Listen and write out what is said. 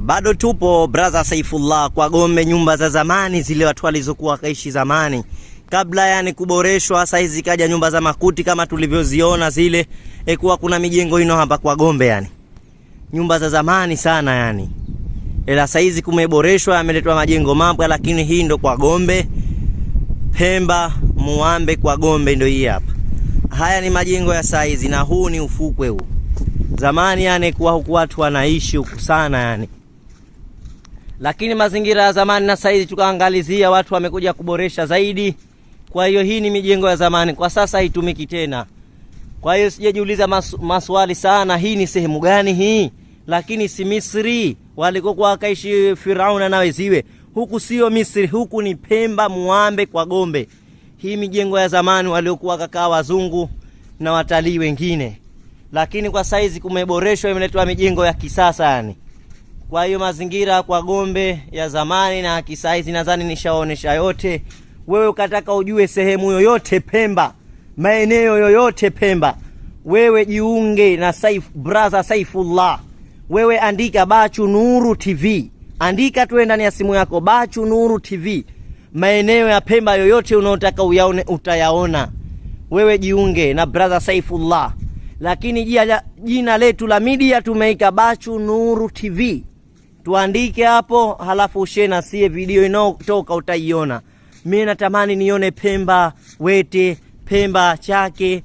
Bado tupo brother Saifullah kwa Gombe, nyumba za zamani zile watu walizokuwa wakaishi zamani kabla yani kuboreshwa. Sasa hizi kaja nyumba za makuti kama tulivyoziona zile, ekuwa kuna mijengo ino hapa kwa Gombe, yani nyumba za zamani sana yani, ila sasa hizi kumeboreshwa, yameletwa majengo mapya, lakini hii ndo kwa Gombe Pemba Muambe kwa Gombe ndo hii hapa. Haya ni majengo ya saizi na huu ni ufukwe huu. Zamani yani kuwa huku watu wanaishi huku sana yani, lakini mazingira ya zamani na saizi tukaangalizia, watu wamekuja kuboresha zaidi. Kwa hiyo hii ni mijengo ya zamani, kwa sasa haitumiki tena. Kwa hiyo sijajiuliza maswali sana, hii ni sehemu gani hii? Lakini si Misri walikokuwa wakaishi Firauna na weziwe. Huku sio Misri, huku ni Pemba Muambe kwa Gombe. Hii mijengo ya zamani waliokuwa kakaa wazungu na watalii wengine, lakini kwa saizi kumeboreshwa, imeletwa mijengo ya kisasa yani. Kwa hiyo mazingira kwa Gombe ya zamani na kisaizi nadhani nishaonesha yote. Wewe ukataka ujue sehemu yoyote Pemba, maeneo yoyote Pemba, wewe jiunge na brother Saifullah. Wewe andika Bachu Nuru TV, andika tu ndani ya simu yako Bachu Nuru TV, maeneo ya Pemba yoyote unaotaka uyaone utayaona. Wewe jiunge na brother Saifullah, lakini jina letu la media tumeika Bachu Nuru TV, tuandike hapo, halafu ushare na sie video inayotoka utaiona. Mimi natamani nione Pemba Wete, Pemba Chake.